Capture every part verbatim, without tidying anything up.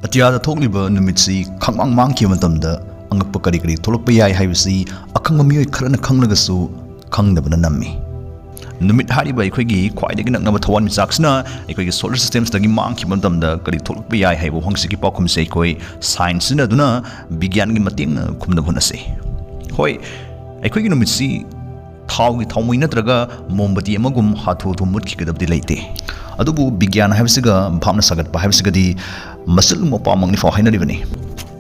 ꯑꯇꯤꯌꯥꯗ ꯊꯣꯛꯂꯤꯕ ꯅꯨꯃꯤꯠꯁꯤ ꯈꯪꯃꯥꯡ ꯃꯥꯡꯈꯤꯕ ꯃꯇꯝꯗ ꯑꯉꯛꯄ ꯀꯔꯤ ꯀꯔꯤ ꯊꯣꯛꯂꯛꯄ ꯌꯥꯏ ꯍꯥꯏꯕꯁꯤ ꯑꯈꯪꯕ ꯃꯤꯑꯣꯏ ꯈꯔꯅ ꯈꯪꯂꯒꯁꯨ ꯈꯪꯗꯕꯅ ꯅꯝꯃꯤ꯫ ꯅꯨꯃꯤꯠ ꯍꯥꯏꯔꯤꯕ ꯑꯩꯈꯣꯏꯒꯤ ꯈ꯭ꯋꯥꯏꯗꯒꯤ ꯅꯛꯅꯕ ꯊꯋꯥꯟꯃꯤꯆꯥꯛꯁꯤꯅ ꯑꯩꯈꯣꯏꯒꯤ solar systemꯁꯤꯗꯒꯤ ꯃꯥꯡꯈꯤꯕ ꯃꯇꯝꯗ ꯀꯔꯤ ꯊꯣꯛꯂꯛꯄ ꯌꯥꯏ ꯍꯥꯏꯕ ꯋꯥꯍꯪꯁꯤꯒꯤ ꯄꯥꯎꯈꯨꯝꯁꯦ ꯑꯩꯈꯣꯏ science ꯁꯤꯖꯤꯟꯅꯗꯨꯅ ꯕꯤꯒ꯭ꯌꯥꯟꯒꯤ ꯃꯇꯦꯡꯅ ꯈꯨꯝꯅꯕ ꯍꯣꯠꯅꯁꯤ꯫ ꯍꯣꯏ, ꯑꯩꯈꯣꯏꯒꯤ ꯅꯨꯃꯤꯠꯁꯤ ꯊꯥꯎꯒꯤ ꯊꯥꯎꯃꯩ ꯅꯠꯇ꯭ꯔꯒ ꯃꯣꯝꯕꯇꯤ ꯑꯃꯒꯨꯝ ꯍꯥꯊꯨ ꯍꯥꯊꯨ ꯃꯨꯠꯈꯤꯒꯗꯕꯗꯤ ꯂꯩꯇꯦ꯫ ꯑꯗꯨꯕꯨ ꯕꯤꯒ꯭ꯌꯥꯟ ꯍꯥꯏꯕꯁꯤꯒ ꯚꯥꯞꯅ ꯁꯥꯒꯠꯄ ꯍꯥꯏꯕꯁꯤꯒꯗꯤ ꯃꯁꯤꯜ ꯃꯄꯥꯃꯛꯅꯤ ꯐꯥꯎ ꯍꯥꯏꯅꯔꯤꯕꯅꯤ꯫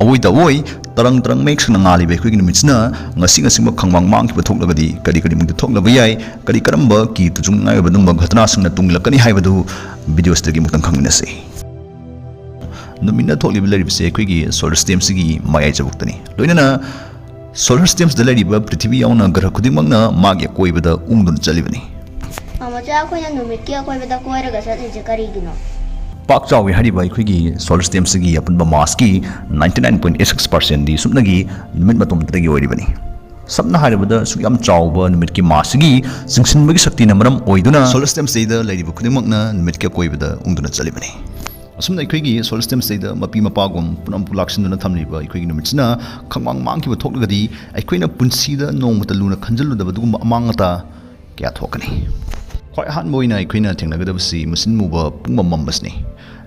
ꯑꯋꯣꯏꯗ ꯑꯋꯣꯏ ꯇꯔꯪ ꯇꯔꯪ ꯃꯌꯦꯛ ꯁꯦꯡꯅ ꯉꯥꯜꯂꯤꯕ ꯑꯩꯈꯣꯏꯒꯤ ꯅꯨꯃꯤꯠꯁꯤꯅ ꯉꯁꯤ ꯉꯁꯤꯃꯛ ꯈꯪꯃꯥꯡ ꯃꯥꯡꯈꯤꯕ ꯊꯣꯛꯂꯒꯗꯤ ꯀꯔꯤ ꯀꯔꯤ ꯃꯨꯡꯗ ꯊꯣꯛꯂꯕ ꯌꯥꯏ, ꯀꯔꯤ ꯀꯔꯝꯕ ꯀꯤ ꯇꯨꯖꯨꯡꯅꯤꯡꯉꯥꯏ ꯑꯣꯏꯕ ꯑꯗꯨꯒꯨꯝꯕ ꯘꯇꯅꯥꯁꯤꯡꯅ ꯇꯨꯡꯂꯛꯀꯅꯤ ꯍꯥꯏꯕꯗꯨ ꯚꯤꯗꯤꯑꯣꯁꯤꯗꯒꯤ ꯑꯃꯨꯛꯇꯪ ꯈꯪꯃꯤꯟꯅꯁꯤ꯫ ꯅꯨꯃꯤꯠꯅ ꯊꯣꯛꯂꯤꯕ ꯂꯩꯔꯤꯕꯁꯤ ꯑꯩꯈꯣꯏꯒꯤ solar systemꯁꯤꯒꯤ ꯃꯌꯥꯏ ꯆꯕꯨꯛꯇꯅꯤ꯫ ꯂꯣꯏꯅꯅ solar systemꯁꯤꯗ ꯂꯩꯔꯤꯕ ꯄ꯭ꯔꯤꯊꯤꯕꯤ ꯌꯥꯎꯅ ꯒ꯭ꯔꯍ ꯈꯨꯗꯤꯡꯃꯛꯅ ꯃꯥꯒꯤ ꯑꯀꯣꯏꯕꯗ ꯎꯪꯗꯨꯅ ꯆꯠꯂꯤꯕꯅꯤ꯫ ꯃꯥꯃꯣꯆꯥ, ꯑꯩꯈꯣꯏꯅ ꯅꯨꯃꯤꯠꯀꯤ ꯑꯀꯣꯏꯕꯗ ꯀꯣꯏꯔꯒ ꯆꯠꯂꯤꯁꯦ ꯀꯔꯤꯒꯤꯅꯣ? ꯄꯥꯛ ꯆꯥꯎꯏ ꯍꯥꯏꯔꯤꯕ ꯑꯩꯈꯣꯏꯒꯤ solar systemꯁꯤꯒꯤ ꯑꯄꯨꯟꯕ massꯀꯤ ninety nine point eight six percentꯗꯤ ꯁꯨꯞꯅꯒꯤ ꯅꯨꯃꯤꯠ ꯃꯇꯣꯝꯇꯗꯒꯤ ꯑꯣꯏꯔꯤꯕꯅꯤ꯫ ꯁꯝꯅ ꯍꯥꯏꯔꯕꯗ, ꯑꯁꯨꯛ ꯌꯥꯝ ꯆꯥꯎꯕ ꯅꯨꯃꯤꯠꯀꯤ massꯁꯤꯒꯤ ꯆꯤꯡꯁꯤꯟꯕꯒꯤ ꯁꯛꯇꯤꯅ ꯃꯔꯝ ꯑꯣꯏꯗꯨꯅ solar systemꯁꯤꯗꯩꯗ ꯂꯩꯔꯤꯕ ꯈꯨꯗꯤꯡꯃꯛꯅ ꯅꯨꯃꯤꯠꯀꯤ ꯑꯀꯣꯏꯕꯗ ꯎꯪꯗꯨꯅ ꯆꯠꯂꯤꯕꯅꯤ꯫ ꯑꯁꯨꯝꯅ ꯑꯩꯈꯣꯏꯒꯤ solar systemꯁꯤꯗꯩꯗ ꯃꯄꯤ ꯃꯄꯥꯒꯨꯝ ꯄꯨꯅꯝ ꯄꯨꯂꯥꯛꯁꯤꯟꯗꯨꯅ ꯊꯝꯂꯤꯕ ꯑꯩꯈꯣꯏꯒꯤ ꯅꯨꯃꯤꯠꯁꯤꯅ ꯈꯪꯃꯥꯡ ꯃꯥꯡꯈꯤꯕ ꯊꯣꯛꯂꯒꯗꯤ ꯑꯩꯈꯣꯏꯅ ꯄꯨꯟꯁꯤꯗ ꯅꯣꯡꯃꯇ ꯂꯨꯅ ꯈꯟꯖꯤꯜꯂꯨꯗꯕ ꯑꯗꯨꯒꯨꯝꯕ ꯑꯃꯥꯡ ꯑꯇꯥ ꯀꯌꯥ ꯊꯣꯛꯀꯅꯤ꯫ ꯈ꯭ꯋꯥꯏ ꯑꯍꯥꯟꯕ ꯑꯣꯏꯅ ꯑꯩꯈꯣꯏꯅ ꯊꯦꯡꯅꯒꯗꯕꯁꯤ ꯃꯨꯁꯤꯟ ꯃꯨꯕ ꯄꯨꯡꯃꯝ ꯃꯝꯕꯁꯤꯅꯤ꯫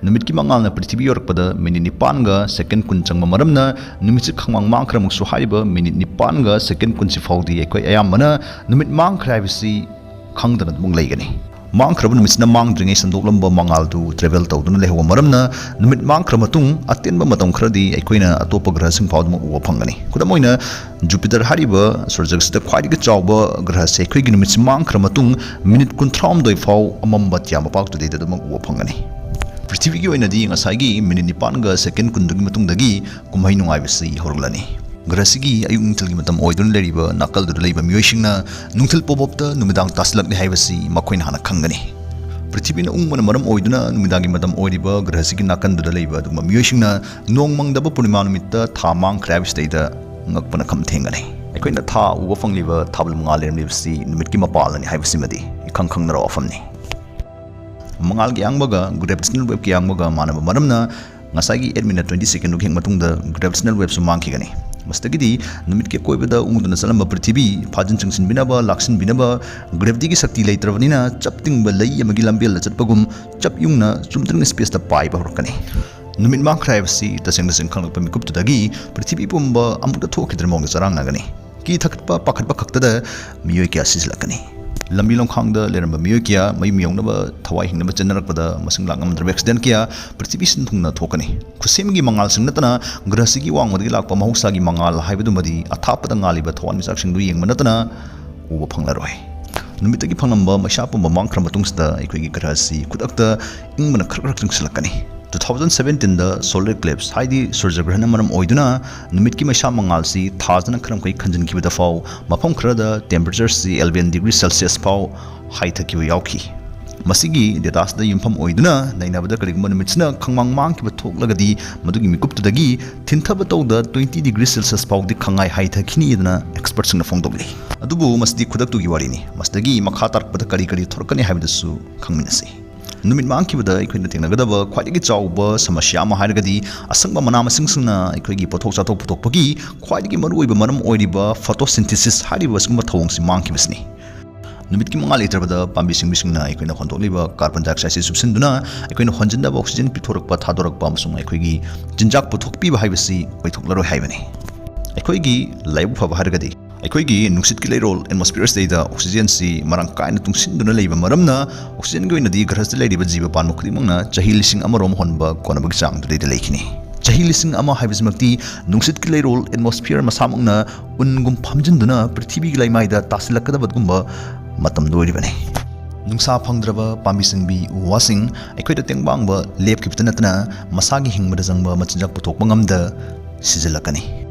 ꯅꯨꯃꯤꯠꯀꯤ ꯃꯉꯥꯜꯅ ꯄ꯭ꯔꯤꯊꯤꯕꯤ ꯌꯧꯔꯛꯄꯗ ꯃꯤꯅꯤꯠ ꯅꯤꯄꯥꯟꯒ ꯁꯦꯀꯦꯟ ꯀꯨꯟ ꯆꯪꯕ ꯃꯔꯝꯅ ꯅꯨꯃꯤꯠꯁꯤ ꯈꯪꯃꯥꯡ ꯃꯥꯡꯈ꯭ꯔꯃꯛꯁꯨ ꯍꯥꯏꯔꯤꯕ ꯃꯤꯅꯤꯠ ꯅꯤꯄꯥꯟꯒ ꯁꯦꯀꯦꯟ ꯀꯨꯟꯁꯤ ꯐꯥꯎꯗꯤ ꯑꯩꯈꯣꯏ ꯑꯌꯥꯝꯕꯅ ꯅꯨꯃꯤꯠ ꯃꯥꯡꯈ꯭ꯔꯦ ꯍꯥꯏꯕꯁꯤ ꯈꯪꯗꯅ ꯑꯗꯨꯝ ꯂꯩꯒꯅꯤ꯫ ꯃꯥꯡꯈ꯭ꯔꯕ ꯅꯨꯃꯤꯠꯁꯤꯅ ꯃꯥꯡꯗ꯭ꯔꯤꯉꯩ ꯁꯟꯗꯣꯛꯂꯝꯕ ꯃꯉꯥꯜꯗꯨ travel ꯇꯧꯗꯨꯅ ꯂꯩꯍꯧꯕ ꯃꯔꯝꯅ ꯅꯨꯃꯤꯠ ꯃꯥꯡꯈ꯭ꯔ ꯃꯇꯨꯡ ꯑꯇꯦꯟꯕ ꯃꯇꯝ ꯈꯔꯗꯤ ꯑꯩꯈꯣꯏꯅ ꯑꯇꯣꯞꯄ ꯒ꯭ꯔꯍꯁꯤꯡ ꯐꯥꯎꯗꯃꯛ ꯎꯕ ꯐꯪꯒꯅꯤ꯫ ꯈꯨꯗꯝ ꯑꯣꯏꯅ, Jupiter ꯍꯥꯏꯔꯤꯕ ꯁꯨꯔꯖꯒꯁꯤꯗ ꯈ꯭ꯋꯥꯏꯗꯒꯤ ꯆꯥꯎꯕ ꯒ꯭ꯔꯍꯁꯦ ꯑꯩꯈꯣꯏꯒꯤ ꯅꯨꯃꯤꯠꯁꯤ ꯃꯥꯡꯈ꯭ꯔ ꯃꯇꯨꯡ ꯃꯤꯅꯤꯠ ꯀꯨꯟꯊ꯭ꯔꯥꯍꯨꯝꯗꯣꯏ ꯐꯥꯎ ꯑꯃꯝꯕ ꯑꯇꯤꯌꯥ ꯃꯄꯥꯛꯇꯨꯗꯩꯗ ꯑꯗꯨꯃꯛ ꯎꯕ ꯐꯪꯒꯅꯤ꯫ ꯄ꯭ꯔꯤꯊꯤꯕꯤꯒꯤ ꯑꯣꯏꯅꯗꯤ ꯉꯁꯥꯏꯒꯤ ꯃꯤꯅꯤꯠ ꯅꯤꯄꯥꯟꯒ ꯁꯦꯀꯦꯟ ꯀꯨꯟꯗꯨꯒꯤ ꯃꯇꯨꯡꯗꯒꯤ ꯀꯨꯝꯍꯩ ꯅꯨꯡꯉꯥꯏꯕꯁꯤ ꯍꯧꯔꯛꯂꯅꯤ꯫ ꯒ꯭ꯔꯍꯁꯤꯒꯤ ꯑꯌꯨꯛ ꯅꯨꯡꯊꯤꯜꯒꯤ ꯃꯇꯝ ꯑꯣꯏꯗꯨꯅ ꯂꯩꯔꯤꯕ ꯅꯥꯀꯜꯗꯨꯗ ꯂꯩꯕ ꯃꯤꯑꯣꯏꯁꯤꯡꯅ ꯅꯨꯡꯊꯤꯜ ꯄꯣꯞ ꯄꯣꯞꯇ ꯅꯨꯃꯤꯗꯥꯡ ꯇꯥꯁꯤꯜꯂꯛꯂꯦ ꯍꯥꯏꯕꯁꯤ ꯃꯈꯣꯏꯅ ꯍꯥꯟꯅ ꯈꯪꯒꯅꯤ꯫ ꯄ꯭ꯔꯤꯊꯤꯕꯤꯅ ꯎꯪꯕꯅ ꯃꯔꯝ ꯑꯣꯏꯗꯨꯅ ꯅꯨꯃꯤꯗꯥꯡꯒꯤ ꯃꯇꯝ ꯑꯣꯏꯔꯤꯕ ꯒ꯭ꯔꯍꯁꯤꯒꯤ ꯅꯥꯀꯟꯗꯨꯗ ꯂꯩꯕ ꯑꯗꯨꯒꯨꯝꯕ ꯃꯤꯑꯣꯏꯁꯤꯡꯅ ꯅꯣꯡ ꯃꯪꯗꯕ ꯄꯨꯔꯅꯤꯃꯥ ꯅꯨꯃꯤꯠꯇ ꯊꯥ ꯃꯥꯡꯈ꯭ꯔꯦ ꯍꯥꯏꯕꯁꯤꯗꯩꯗ ꯉꯛꯄꯅ ꯈꯝ ꯊꯦꯡꯒꯅꯤ꯫ ꯑꯩꯈꯣꯏꯅ ꯊꯥ ꯎꯕ ꯐꯪꯂꯤꯕ ꯊꯥꯕꯜ ꯃꯉꯥꯜ ꯂꯩꯔꯝꯂꯤꯕꯁꯤ ꯅꯨꯃꯤꯠꯀꯤ ꯃꯄꯥꯜꯅꯅꯤ ꯍꯥꯏꯕꯁꯤꯃꯗꯤ ꯏꯈꯪ ꯈꯪꯅꯔꯕ ꯋꯥꯐꯝꯅꯤ꯫ ꯃꯉꯥꯜꯒꯤ ꯑꯌꯥꯡꯕꯒ gravitational waveꯀꯤ ꯑꯌꯥꯡꯕꯒ ꯃꯥꯟꯅꯕ ꯃꯔꯝꯅ ꯉꯁꯥꯏꯒꯤ ꯑꯦꯠ ꯃꯤꯅꯠ ꯇ꯭ꯋꯦꯟꯇꯤ ꯁꯦꯀꯦꯟꯗꯨꯒꯤ ꯍꯦꯛ ꯃꯇꯨꯡꯗ ꯒ꯭ꯔꯦꯚꯤꯇꯦꯁꯅꯦꯜ ꯋꯦꯕꯁꯨ ꯃꯥꯡꯈꯤꯒꯅꯤ꯫ ꯃꯁꯤꯗꯒꯤꯗꯤ ꯅꯨꯃꯤꯠꯀꯤ ꯑꯀꯣꯏꯕꯗ ꯎꯪꯗꯨꯅ ꯆꯠꯂꯝꯕ ꯄ꯭ꯔꯤꯊꯤꯕꯤ ꯐꯥꯖꯤꯟ ꯆꯤꯡꯁꯤꯟꯕꯤꯅꯕ, ꯂꯥꯛꯁꯤꯟꯕꯤꯅꯕ ꯒ꯭ꯔꯦꯚꯤꯇꯤꯒꯤ ꯁꯛꯇꯤ ꯂꯩꯇ꯭ꯔꯕꯅꯤꯅ ꯆꯞ ꯇꯤꯡꯕ ꯂꯩ ꯑꯃꯒꯤ ꯂꯝꯕꯦꯜꯗ ꯆꯠꯄꯒꯨꯝ ꯆꯞ ꯌꯨꯡꯅ ꯆꯨꯝꯗ꯭ꯔꯤꯡ ꯁ꯭ꯄꯦꯁꯇ ꯄꯥꯏꯕ ꯍꯧꯔꯛꯀꯅꯤ꯫ ꯅꯨꯃꯤꯠ ꯃꯥꯡꯈ꯭ꯔꯦ ꯍꯥꯏꯕꯁꯤ ꯇꯁꯦꯡ ꯇꯁꯦꯡ ꯈꯪꯂꯛꯄ ꯃꯤꯀꯨꯞꯇꯨꯗꯒꯤ ꯄ꯭ꯔꯤꯊꯤꯕꯤ ꯄꯨꯝꯕ ꯑꯃꯨꯛꯇ ꯊꯣꯛꯈꯤꯗ꯭ꯔ ꯃꯑꯣꯡꯗ ꯆꯔꯥꯡꯅꯒꯅꯤ꯫ ꯀꯤ ꯊꯛꯄ ꯄꯥꯈꯠꯄ ꯈꯛꯇꯗ ꯃꯤꯑꯣꯏ ꯀꯌꯥ ꯁꯤꯖꯤꯜꯂꯛꯀꯅꯤ꯫ ꯂꯝꯕꯤ ꯂꯝꯈꯥꯡꯗ ꯂꯩꯔꯝꯕ ꯃꯤꯑꯣꯏ ꯀꯌꯥ ꯃꯌꯨꯝ ꯌꯧꯅꯕ ꯊꯋꯥꯏ ꯍꯤꯡꯅꯕ ꯆꯦꯟꯅꯔꯛꯄꯗ ꯃꯁꯤꯡ ꯂꯥꯛ ꯉꯝꯗ꯭ꯔꯕ ꯑꯦꯛꯁꯤꯗꯦꯟ ꯀꯌꯥ ꯄ꯭ꯔꯤꯊꯤꯕꯤ ꯁꯤꯟ ꯊꯨꯡꯅ ꯊꯣꯛꯀꯅꯤ꯫ ꯈꯨꯠꯁꯦꯝꯒꯤ ꯃꯉꯥꯜꯁꯤꯡ ꯅꯠꯇꯅ ꯒ꯭ꯔꯍꯁꯤꯒꯤ ꯋꯥꯡꯃꯗꯒꯤ ꯂꯥꯛꯄ ꯃꯍꯧꯁꯥꯒꯤ ꯃꯉꯥꯜ ꯍꯥꯏꯕꯗꯨꯃꯗꯤ ꯑꯊꯥꯞꯄꯗ ꯉꯥꯜꯂꯤꯕ ꯊꯋꯥꯟꯃꯤꯆꯥꯛꯁꯤꯡꯗꯨ ꯌꯦꯡꯕ ꯅꯠꯇꯅ ꯎꯕ ꯐꯪꯂꯔꯣꯏ꯫ ꯅꯨꯃꯤꯠꯇꯒꯤ ꯐꯪꯂꯝꯕ ꯃꯩꯁꯥ ꯄꯨꯝꯕ ꯃꯥꯡꯈ꯭ꯔ ꯃꯇꯨꯡꯁꯤꯗ ꯑꯩꯈꯣꯏꯒꯤ ꯒ꯭ꯔꯍꯁꯤ ꯈꯨꯗꯛꯇ ꯏꯪꯕꯅ ꯈꯔ ꯈꯔ ꯆꯤꯡꯁꯤꯜꯂꯛꯀꯅꯤ꯫ Two thousand seventeenꯗ solar eclipse ꯍꯥꯏꯗꯤ ꯁꯨꯔꯖ ꯒ꯭ꯔꯍꯟ ꯃꯔꯝ ꯑꯣꯏꯗꯨꯅ ꯅꯨꯃꯤꯠꯀꯤ ꯃꯩꯁꯥ ꯃꯉꯥꯜꯁꯤ ꯊꯥꯖꯅ ꯈꯔ ꯃꯈꯩ ꯈꯟꯖꯤꯟꯈꯤꯕꯗ ꯐꯥꯎ ꯃꯐꯝ ꯈꯔꯗ temperatureꯁꯤ eleven degree Celsius ꯐꯥꯎ ꯍꯥꯏꯊꯈꯤꯕ ꯌꯥꯎꯈꯤ꯫ ꯃꯁꯤꯒꯤ dataꯁꯤꯗ ꯌꯨꯝꯐꯝ ꯑꯣꯏꯗꯨꯅ ꯅꯩꯅꯕꯗ ꯀꯔꯤꯒꯨꯝꯕ ꯅꯨꯃꯤꯠꯁꯤꯅ ꯈꯪꯃꯥꯡ ꯃꯥꯡꯈꯤꯕ ꯊꯣꯛꯂꯒꯗꯤ ꯃꯗꯨꯒꯤ ꯃꯤꯀꯨꯞꯇꯨꯗꯒꯤ ꯊꯤꯟꯊꯕ ꯇꯧꯗ twenty degree Celsius ꯐꯥꯎꯗꯤ ꯈꯪꯉꯥꯏ ꯍꯥꯏꯊꯈꯤꯅꯤꯗꯅ expertꯁꯤꯡꯅ ꯐꯣꯡꯗꯣꯛꯂꯤ꯫ ꯑꯗꯨꯕꯨ ꯃꯁꯤꯗꯤ ꯈꯨꯗꯛꯇꯨꯒꯤ ꯋꯥꯔꯤꯅꯤ꯫ ꯃꯁꯤꯗꯒꯤ ꯃꯈꯥ ꯇꯥꯔꯛꯄꯗ ꯀꯔꯤ ꯀꯔꯤ ꯊꯣꯔꯛꯀꯅꯤ ꯍꯥꯏꯕꯗꯨꯁꯨ ꯈꯪꯃꯤꯟꯅꯁꯤ꯫ ꯅꯨꯃꯤꯠ ꯃꯥꯡꯈꯤꯕꯗ ꯑꯩꯈꯣꯏꯅ ꯊꯦꯡꯅꯒꯗꯕ ꯈ꯭ꯋꯥꯏꯗꯒꯤ ꯆꯥꯎꯕ ꯁꯃꯁ꯭ꯌꯥ ꯑꯃ ꯍꯥꯏꯔꯒꯗꯤ ꯑꯁꯪꯕ ꯃꯅꯥ ꯃꯁꯤꯡꯁꯤꯡꯅ ꯑꯩꯈꯣꯏꯒꯤ ꯄꯣꯠꯊꯣꯛ ꯆꯥꯊꯣꯛ ꯄꯨꯊꯣꯛꯄꯒꯤ ꯈ꯭ꯋꯥꯏꯗꯒꯤ ꯃꯔꯨꯑꯣꯏꯕ ꯃꯔꯝ ꯑꯣꯏꯔꯤꯕ photosynthesis ꯍꯥꯏꯔꯤꯕ ꯑꯁꯤꯒꯨꯝꯕ ꯊꯧꯑꯣꯡꯁꯤ ꯃꯥꯡꯈꯤꯕꯁꯤꯅꯤ꯫ ꯅꯨꯃꯤꯠꯀꯤ ꯃꯉꯥꯜ ꯂꯩꯇ꯭ꯔꯕꯗ ꯄꯥꯝꯕꯤ ꯁꯤꯡꯕꯤꯁꯤꯡꯅ ꯑꯩꯈꯣꯏꯅ ꯍꯣꯟꯗꯣꯛꯂꯤꯕ carbon dioxideꯁꯤ ꯆꯨꯞꯁꯤꯟꯗꯨꯅ ꯑꯩꯈꯣꯏꯅ ꯍꯣꯟꯖꯤꯟꯗꯕ oxygen ꯄꯤꯊꯣꯔꯛꯄ, ꯊꯥꯗꯣꯔꯛꯄ ꯑꯃꯁꯨꯡ ꯑꯩꯈꯣꯏꯒꯤ ꯆꯤꯟꯖꯥꯛ ꯄꯨꯊꯣꯛꯄꯤꯕ ꯍꯥꯏꯕꯁꯤ ꯑꯣꯏꯊꯣꯛꯂꯔꯣꯏ ꯍꯥꯏꯕꯅꯤ꯫ ꯑꯩꯈꯣꯏꯒꯤ ꯂꯥꯏꯕꯛ ꯐꯕ ꯍꯥꯏꯔꯒꯗꯤ ꯑꯩꯈꯣꯏꯒꯤ ꯅꯨꯡꯁꯤꯠꯀꯤ ꯂꯩꯔꯣꯜ atmosphereꯁꯤꯗꯩꯗ oxygenꯁꯤ ꯃꯔꯥꯡ ꯀꯥꯏꯅ ꯇꯨꯡꯁꯤꯟꯗꯨꯅ ꯂꯩꯕ ꯃꯔꯝꯅ oxygenꯒꯤ ꯑꯣꯏꯅꯗꯤ ꯒ꯭ꯔꯍꯁꯤꯗ ꯂꯩꯔꯤꯕ ꯖꯤꯕ ꯄꯥꯟꯕ ꯈꯨꯗꯤꯡꯃꯛꯅ ꯆꯍꯤ ꯂꯤꯁꯤꯡ ꯑꯃꯔꯣꯝ ꯍꯣꯟꯕ ꯀꯣꯟꯅꯕꯒꯤ ꯆꯥꯡꯗꯨꯗꯩꯗ ꯂꯩꯈꯤꯅꯤ꯫ ꯆꯍꯤ ꯂꯤꯁꯤꯡ ꯑꯃ ꯍꯥꯏꯕꯁꯤꯃꯛꯇꯤ ꯅꯨꯡꯁꯤꯠꯀꯤ ꯂꯩꯔꯣꯜ atmosphere ꯃꯁꯥꯃꯛꯅ ꯎꯟꯒꯨꯝ ꯐꯝꯖꯤꯟꯗꯨꯅ ꯄ꯭ꯔꯤꯊꯤꯕꯤꯒꯤ ꯂꯩꯃꯥꯏꯗ ꯇꯥꯁꯤꯜꯂꯛꯀꯗꯕꯒꯨꯝꯕ ꯃꯇꯝꯗ ꯑꯣꯏꯔꯤꯕꯅꯤ꯫ ꯅꯨꯡꯁꯥ ꯐꯪꯗ꯭ꯔꯕ ꯄꯥꯝꯕꯤ ꯁꯤꯡꯕꯤ ꯎ ꯋꯥꯁꯤꯡ ꯑꯩꯈꯣꯏꯗ ꯇꯦꯡꯕꯥꯡꯕ ꯂꯦꯞꯈꯤꯕꯇ ꯅꯠꯇꯅ ꯃꯁꯥꯒꯤ ꯍꯤꯡꯕꯗ ꯆꯪꯕ ꯃꯆꯤꯟꯖꯥꯛ ꯄꯨꯊꯣꯛꯄ ꯉꯝꯗ ꯁꯤꯖꯤꯜꯂꯛꯀꯅꯤ꯫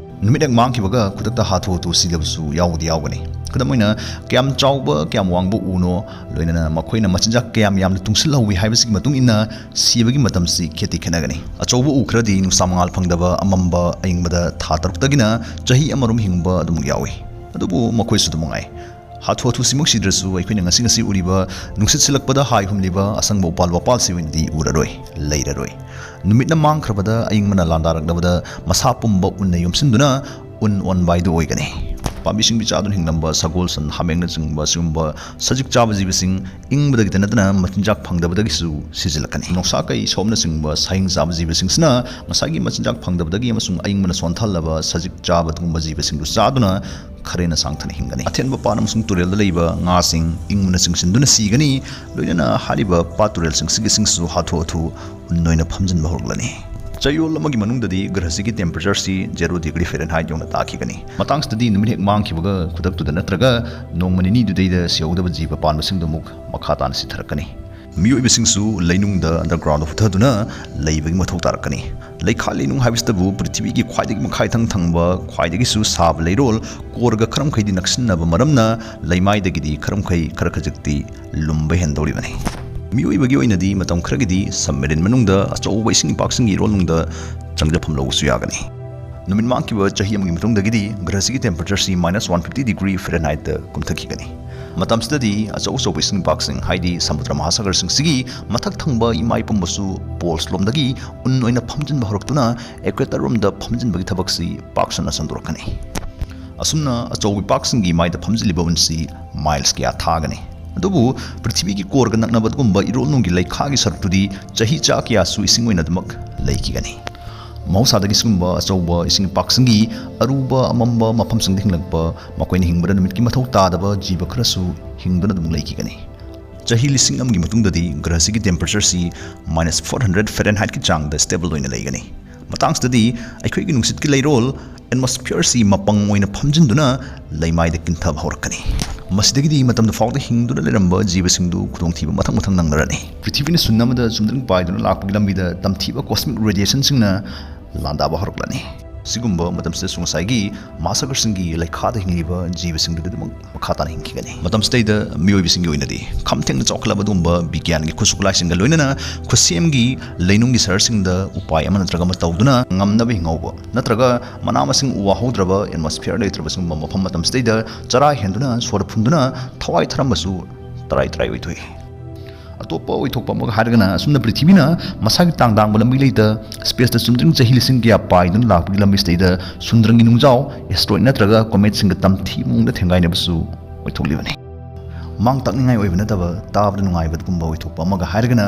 ꯅꯨꯃꯤꯠ ꯍꯦꯛ ꯃꯥꯡꯈꯤꯕꯒ ꯈꯨꯗꯛꯇ ꯍꯥꯊꯨ ꯍꯥꯊꯨ ꯁꯤꯗꯕꯁꯨ ꯌꯥꯎꯕꯗꯤ ꯌꯥꯎꯒꯅꯤ꯫ ꯈꯨꯗꯝ ꯑꯣꯏꯅ, ꯀꯌꯥꯝ ꯆꯥꯎꯕ, ꯀꯌꯥꯝ ꯋꯥꯡꯕ ꯎꯅꯣ, ꯂꯣꯏꯅꯅ ꯃꯈꯣꯏꯅ ꯃꯆꯤꯟꯖꯥꯛ ꯀꯌꯥꯝ ꯌꯥꯝꯅ ꯇꯨꯡꯁꯤꯜꯍꯧꯋꯤ ꯍꯥꯏꯕꯁꯤꯒꯤ ꯃꯇꯨꯡ ꯏꯟꯅ ꯁꯤꯕꯒꯤ ꯃꯇꯝꯁꯤ ꯈꯦꯠꯇꯤ ꯈꯦꯠꯅꯒꯅꯤ꯫ ꯑꯆꯧꯕ ꯎ ꯈꯔꯗꯤ ꯅꯨꯡꯁꯥ ꯃꯉꯥꯜ ꯐꯪꯗꯕ ꯑꯃꯝꯕ ꯑꯏꯪꯕꯗ ꯊꯥ ꯇꯔꯨꯛꯇꯒꯤꯅ ꯆꯍꯤ ꯑꯃꯔꯣꯝ ꯍꯤꯡꯕ ꯑꯗꯨꯃꯛ ꯌꯥꯎꯏ꯫ ꯑꯗꯨꯕꯨ ꯃꯈꯣꯏꯁꯨ ꯑꯗꯨꯝ ꯃꯉꯥꯏ꯫ ꯍꯥꯊꯨ ꯍꯥꯊꯨ ꯁꯤꯃꯛ ꯁꯤꯗ꯭ꯔꯁꯨ, ꯑꯩꯈꯣꯏꯅ ꯉꯁꯤ ꯉꯁꯤ ꯎꯔꯤꯕ ꯅꯨꯡꯁꯤꯠ ꯁꯤꯜꯂꯛꯄꯗ ꯍꯥꯏ ꯍꯨꯝꯂꯤꯕ ꯑꯁꯪꯕ ꯎꯄꯥꯜ ꯋꯥꯄꯥꯜꯁꯤ ꯑꯣꯏꯅꯗꯤ ꯎꯔꯔꯣꯏ, ꯂꯩꯔꯔꯣꯏ꯫ ꯅꯨꯃꯤꯠꯅ ꯃꯥꯡꯈ꯭ꯔꯕꯗ, ꯑꯏꯪꯕꯅ ꯂꯥꯟꯗꯥꯔꯛꯂꯕꯗ, ꯃꯁꯥ ꯄꯨꯝꯕ ꯎꯟꯅ ꯌꯣꯝꯁꯤꯟꯗꯨꯅ ꯎꯟ ꯑꯣꯟꯕ ꯍꯥꯏꯗꯨ ꯑꯣꯏꯒꯅꯤ꯫ ꯄꯥꯝꯕꯤ ꯁꯤꯡꯕꯤ ꯆꯥꯗꯨꯅ ꯍꯤꯡꯂꯝꯕ ꯁꯒꯣꯜ, ꯁꯟ, ꯍꯥꯃꯦꯡꯅꯆꯤꯡꯕ ꯑꯁꯤꯒꯨꯝꯕ ꯁꯖꯤꯛ ꯆꯥꯕ ꯖꯤꯕꯁꯤꯡ ꯏꯪꯕꯗꯒꯤꯇ ꯅꯠꯇꯅ ꯃꯆꯤꯟꯖꯥꯛ ꯐꯪꯗꯕꯗꯒꯤꯁꯨ ꯁꯤꯖꯤꯜꯂꯛꯀꯅꯤ꯫ ꯅꯣꯡꯁꯥ ꯀꯩ, ꯁꯣꯝꯅꯆꯤꯡꯕ ꯁꯥꯍꯤꯡ ꯆꯥꯕ ꯖꯤꯕꯁꯤꯡꯁꯤꯅ ꯉꯁꯥꯏꯒꯤ ꯃꯆꯤꯟꯖꯥꯛ ꯐꯪꯗꯕꯗꯒꯤ ꯑꯃꯁꯨꯡ ꯑꯏꯪꯕꯅ ꯁꯣꯟꯊꯍꯜꯂꯕ ꯁꯖꯤꯛ ꯆꯥꯕ ꯑꯗꯨꯒꯨꯝꯕ ꯖꯤꯕꯁꯤꯡꯗꯨ ꯆꯥꯗꯨꯅ ꯈꯔ ꯍꯦꯟꯅ ꯁꯥꯡꯊꯅ ꯍꯤꯡꯒꯅꯤ꯫ ꯑꯊꯦꯟꯕ ꯄꯥꯠ ꯑꯃꯁꯨꯡ ꯇꯨꯔꯦꯜꯗ ꯂꯩꯕ ꯉꯥꯁꯤꯡ ꯏꯪꯕꯅ ꯆꯤꯡꯁꯤꯟꯗꯨꯅ ꯁꯤꯒꯅꯤ꯫ ꯂꯣꯏꯅꯅ ꯍꯥꯏꯔꯤꯕ ꯄꯥꯠ ꯇꯨꯔꯦꯜꯁꯤꯡꯁꯤꯒꯤ ꯏꯁꯤꯡꯁꯨ ꯍꯥꯊꯨ ꯍꯥꯊꯨ ꯎꯟ ꯑꯣꯏꯅ ꯐꯝꯖꯤꯟꯕ ꯍꯧꯔꯛꯂꯅꯤ꯫ ꯆꯌꯣꯜ ꯑꯃꯒꯤ ꯃꯅꯨꯡꯗꯗꯤ ꯒ꯭ꯔꯍꯁꯤꯒꯤ temperatureꯁꯤ zero degree Fahrenheit ꯌꯧꯅ ꯇꯥꯈꯤꯒꯅꯤ꯫ ꯃꯇꯥꯡꯁꯤꯗꯗꯤ ꯅꯨꯃꯤꯠ ꯍꯦꯛ ꯃꯥꯡꯈꯤꯕꯒ ꯈꯨꯗꯛꯇꯨꯗ ꯅꯠꯇ꯭ꯔꯒ ꯅꯣꯡꯃ ꯅꯤꯅꯤꯗꯨꯗꯩꯗ ꯁꯤꯍꯧꯗꯕ ꯖꯤꯕ ꯄꯥꯟꯕꯁꯤꯡꯗꯨ ꯑꯃꯨꯛ ꯃꯈꯥ ꯇꯥꯅ ꯁꯤꯊꯔꯛꯀꯅꯤ꯫ ꯃꯤꯑꯣꯏꯕꯁꯤꯡꯁꯨ ꯂꯩꯅꯨꯡꯗ underground ꯍꯨꯊꯗꯨꯅ ꯂꯩꯕꯒꯤ ꯃꯊꯧ ꯇꯥꯔꯛꯀꯅꯤ꯫ ꯂꯩꯈꯥ ꯂꯩꯅꯨꯡ ꯍꯥꯏꯕꯁꯤꯗꯕꯨ ꯄ꯭ꯔꯤꯊꯤꯕꯤꯒꯤ ꯈ꯭ꯋꯥꯏꯗꯒꯤ ꯃꯈꯥꯏ ꯊꯪ ꯊꯪꯕ, ꯈ꯭ꯋꯥꯏꯗꯒꯤꯁꯨ ꯁꯥꯕ ꯂꯩꯔꯣꯜ, core ꯒ ꯈꯔ ꯃꯈꯩꯗꯤ ꯅꯛꯁꯤꯟꯅꯕ ꯃꯔꯝꯅ ꯂꯩꯃꯥꯏꯗꯒꯤꯗꯤ ꯈꯔ ꯃꯈꯩ ꯈꯔ ꯈꯖꯤꯛꯇꯤ ꯂꯨꯝꯕ ꯍꯦꯟꯗꯧꯔꯤꯕꯅꯤ꯫ ꯃꯤꯑꯣꯏꯕꯒꯤ ꯑꯣꯏꯅꯗꯤ ꯃꯇꯝ ꯈꯔꯒꯤꯗꯤ submarine ꯃꯅꯨꯡꯗ ꯑꯆꯧꯕ ꯏꯁꯤꯡ ꯏꯄꯥꯛꯁꯤꯡꯒꯤ ꯏꯔꯣꯜꯅꯨꯡꯗ ꯆꯪꯖꯐꯝ ꯂꯧꯕꯁꯨ ꯌꯥꯒꯅꯤ꯫ ꯅꯨꯃꯤꯠ ꯃꯥꯡꯈꯤꯕ ꯆꯍꯤ ꯑꯃꯒꯤ ꯃꯇꯨꯡꯗꯒꯤꯗꯤ ꯒ꯭ꯔꯍꯁꯤꯒꯤ temperatureꯁꯤ minus one fifty degree Fahrenheightꯇ ꯀꯨꯝꯊꯈꯤꯒꯅꯤ꯫ ꯃꯇꯝꯁꯤꯗꯗꯤ ꯑꯆꯧ ꯑꯆꯧꯕ ꯏꯁꯤꯡ ꯏꯄꯥꯛꯁꯤꯡ, ꯍꯥꯏꯗꯤ ꯁꯃꯨꯗ꯭ꯔ ꯃꯍꯥꯁꯥꯒꯔꯁꯤꯡꯁꯤꯒꯤ ꯃꯊꯛ ꯊꯪꯕ ꯏꯃꯥꯏ ꯄꯨꯝꯕꯁꯨ poles ꯂꯣꯝꯗꯒꯤ ꯎꯟ ꯑꯣꯏꯅ ꯐꯝꯖꯤꯟꯕ ꯍꯧꯔꯛꯇꯨꯅ equator ꯔꯣꯝꯗ ꯐꯝꯖꯤꯟꯕꯒꯤ ꯊꯕꯛꯁꯤ ꯄꯥꯛ ꯁꯟꯅ ꯁꯟꯗꯣꯔꯛꯀꯅꯤ꯫ ꯑꯁꯨꯝꯅ ꯑꯆꯧꯕ ꯏꯄꯥꯛꯁꯤꯡꯒꯤ ꯃꯥꯏꯗ ꯐꯝꯖꯤꯜꯂꯤꯕ ꯎꯟꯁꯤ miles ꯀꯌꯥ ꯊꯥꯒꯅꯤ꯫ ꯑꯗꯨꯕꯨ ꯄ꯭ꯔꯤꯊꯤꯕꯤꯒꯤ core ꯒ ꯅꯛꯅꯕ ꯑꯗꯨꯒꯨꯝꯕ ꯏꯔꯣꯜꯅꯨꯡꯒꯤ ꯂꯩꯈꯥꯒꯤ ꯁꯔꯨꯛꯇꯨꯗꯤ ꯆꯍꯤ ꯆꯥ ꯀꯌꯥꯁꯨ ꯏꯁꯤꯡ ꯑꯣꯏꯅ ꯑꯗꯨꯃꯛ ꯂꯩꯈꯤꯒꯅꯤ꯫ ꯃꯍꯧꯁꯥꯗꯒꯤ ꯁꯤꯒꯨꯝꯕ ꯑꯆꯧꯕ ꯏꯁꯤꯡ ꯏꯄꯥꯛꯁꯤꯡꯒꯤ ꯑꯔꯨꯕ ꯑꯃꯝꯕ ꯃꯐꯝꯁꯤꯡꯗ ꯍꯤꯡꯂꯛꯄ, ꯃꯈꯣꯏꯅ ꯍꯤꯡꯕꯗ ꯅꯨꯃꯤꯠꯀꯤ ꯃꯊꯧ ꯇꯥꯗꯕ ꯖꯤꯕ ꯈꯔꯁꯨ ꯍꯤꯡꯗꯨꯅ ꯑꯗꯨꯝ ꯂꯩꯈꯤꯒꯅꯤ꯫ ꯆꯍꯤ ꯂꯤꯁꯤꯡ ꯑꯃꯒꯤ ꯃꯇꯨꯡꯗꯗꯤ ꯒ꯭ꯔꯍꯁꯤꯒꯤ temperatureꯁꯤ minus four hundred Fahrenheightꯀꯤ ꯆꯥꯡꯗ stable ꯑꯣꯏꯅ ꯂꯩꯒꯅꯤ꯫ ꯃꯇꯥꯡꯁꯤꯗꯗꯤ ꯑꯩꯈꯣꯏꯒꯤ ꯅꯨꯡꯁꯤꯠꯀꯤ ꯂꯩꯔꯣꯜ atmosphereꯁꯤ ꯃꯄꯪ ꯑꯣꯏꯅ ꯐꯝꯖꯤꯟꯗꯨꯅ ꯂꯩꯃꯥꯏꯗ ꯀꯤꯟꯊꯕ ꯍꯧꯔꯛꯀꯅꯤ꯫ ꯃꯁꯤꯗꯒꯤꯗꯤ ꯃꯇꯝꯗꯨ ꯐꯥꯎꯗ ꯍꯤꯡꯗꯨꯅ ꯂꯩꯔꯝꯕ ꯖꯤꯕꯁꯤꯡꯗꯨ ꯈꯨꯗꯣꯡꯊꯤꯕ ꯃꯊꯪ ꯃꯊꯪ ꯅꯪꯂꯔꯅꯤ꯫ ꯄ꯭ꯔꯤꯊꯤꯕꯤꯅ ꯁꯨꯟ ꯑꯃꯗ ꯆꯨꯝꯗ꯭ꯔꯤꯡ ꯄꯥꯏꯗꯨꯅ ꯂꯥꯛꯄꯒꯤ ꯂꯝꯕꯤꯗ ꯇꯝꯊꯤꯕ cosmic radiationꯁꯤꯡꯅ ꯂꯥꯟꯗꯥꯕ ꯍꯧꯔꯛꯂꯅꯤ꯫ ꯁꯤꯒꯨꯝꯕ ꯃꯇꯝꯁꯤꯗꯁꯨ ꯉꯁꯥꯏꯒꯤ ꯃꯍꯥꯁꯥꯒꯔꯁꯤꯡꯒꯤ ꯂꯩꯈꯥꯗ ꯍꯤꯡꯂꯤꯕ ꯖꯤꯕꯁꯤꯡꯗꯨꯗꯤ ꯑꯗꯨꯃꯛ ꯃꯈꯥ ꯇꯥꯅ ꯍꯤꯡꯈꯤꯒꯅꯤ꯫ ꯃꯇꯝꯁꯤꯗꯩꯗ ꯃꯤꯑꯣꯏꯕꯁꯤꯡꯒꯤ ꯑꯣꯏꯅꯗꯤ ꯈꯝ ꯊꯦꯡꯅ ꯆꯥꯎꯈꯠꯂꯕ ꯑꯗꯨꯒꯨꯝꯕ ꯕꯤꯒ꯭ꯌꯥꯟꯒꯤ ꯈꯨꯠꯁꯨ ꯈꯨꯠꯂꯥꯏꯁꯤꯡꯒ ꯂꯣꯏꯅꯅ ꯈꯨꯠꯁꯦꯝꯒꯤ ꯂꯩꯅꯨꯡꯒꯤ ꯁꯍꯔꯁꯤꯡꯗ ꯎꯄꯥꯏ ꯑꯃ ꯅꯠꯇ꯭ꯔꯒ ꯑꯃ ꯇꯧꯗꯨꯅ ꯉꯝꯅꯕ ꯍꯤꯡꯍꯧꯕ, ꯅꯠꯇ꯭ꯔꯒ ꯃꯅꯥ ꯃꯁꯤꯡ ꯎ ꯋꯥ ꯍꯧꯗ꯭ꯔꯕ atmosphere ꯂꯩꯇ꯭ꯔꯕ ꯁꯤꯒꯨꯝꯕ ꯃꯐꯝ ꯃꯇꯝꯁꯤꯗꯩꯗ ꯆꯔꯥ ꯍꯦꯟꯗꯨꯅ ꯁꯣꯔ ꯐꯨꯟꯗꯨꯅ ꯊꯋꯥꯏ ꯊꯔꯝꯕꯁꯨ ꯇꯔꯥꯏ ꯇꯔꯥꯏ ꯑꯣꯏꯊꯣꯛꯏ꯫ ꯑꯇꯣꯞꯄ ꯑꯣꯏꯊꯣꯛꯄ ꯑꯃꯒ ꯍꯥꯏꯔꯒꯅ, ꯑꯁꯨꯝꯅ ꯄ꯭ꯔꯤꯊꯤꯕꯤꯅ ꯃꯁꯥꯒꯤ ꯇꯥꯡ ꯇꯥꯡꯕ ꯂꯝꯕꯤ ꯂꯩꯇ spaceꯇ ꯆꯨꯝꯗ꯭ꯔꯤꯡ ꯆꯍꯤ ꯂꯤꯁꯤꯡ ꯀꯌꯥ ꯄꯥꯏꯗꯨꯅ ꯂꯥꯛꯄꯒꯤ ꯂꯝꯕꯤꯁꯤꯗꯩꯗ ꯁꯨꯟꯗ꯭ꯔꯪꯒꯤ ꯅꯨꯡꯖꯥꯎ, asteroid ꯅꯠꯇ꯭ꯔꯒ cometꯁꯤꯡꯒ ꯇꯝꯊꯤ ꯃꯑꯣꯡꯗ ꯊꯦꯡꯒꯥꯏꯅꯕꯁꯨ ꯑꯣꯏꯊꯣꯛꯂꯤꯕꯅꯤ꯫ ꯃꯥꯡ ꯇꯥꯛꯅꯤꯡꯉꯥꯏ ꯑꯣꯏꯕ ꯅꯠꯇꯕ, ꯇꯥꯕꯗ ꯅꯨꯡꯉꯥꯏꯕꯒꯨꯝꯕ ꯑꯣꯏꯊꯣꯛꯄ ꯑꯃꯒ ꯍꯥꯏꯔꯒꯅ,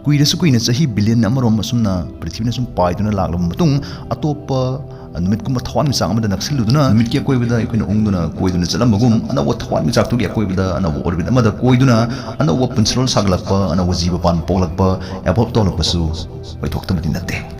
ꯀꯨꯏꯔꯁꯨ ꯀꯨꯏꯅ, ꯆꯍꯤ billion ꯑꯃꯔꯣꯝ ꯑꯁꯨꯝꯅ ꯄ꯭ꯔꯤꯊꯤꯕꯤꯅ ꯁꯨꯝ ꯄꯥꯏꯗꯨꯅ ꯂꯥꯛꯂꯕ ꯃꯇꯨꯡ, ꯑꯇꯣꯞꯄ ꯅꯨꯃꯤꯠꯀꯨꯝꯕ ꯊꯋꯥꯟꯃꯤꯆꯥꯛ ꯑꯃꯗ ꯅꯛꯁꯤꯜꯂꯨꯗꯨꯅ ꯅꯨꯃꯤꯠꯀꯤ ꯑꯀꯣꯏꯕꯗ ꯑꯩꯈꯣꯏꯅ ꯎꯪꯗꯨꯅ ꯀꯣꯏꯗꯨꯅ ꯆꯠꯂꯝꯕꯒꯨꯝ, ꯑꯅꯧꯕ ꯊꯋꯥꯟꯃꯤꯆꯥꯛꯇꯨꯒꯤ ꯑꯀꯣꯏꯕꯗ ꯑꯅꯧꯕ orbit ꯑꯃꯗ ꯀꯣꯏꯗꯨꯅ ꯑꯅꯧꯕ ꯄꯨꯟꯁꯤꯔꯣꯜ ꯁꯥꯒꯠꯂꯛꯄ, ꯑꯅꯧꯕ ꯖꯤꯕ ꯄꯥꯟꯕ ꯄꯣꯛꯂꯛꯄ, evolve ꯇꯧꯔꯛꯄꯁꯨ ꯑꯣꯏꯊꯣꯛꯇꯕꯗꯤ ꯅꯠꯇꯦ꯫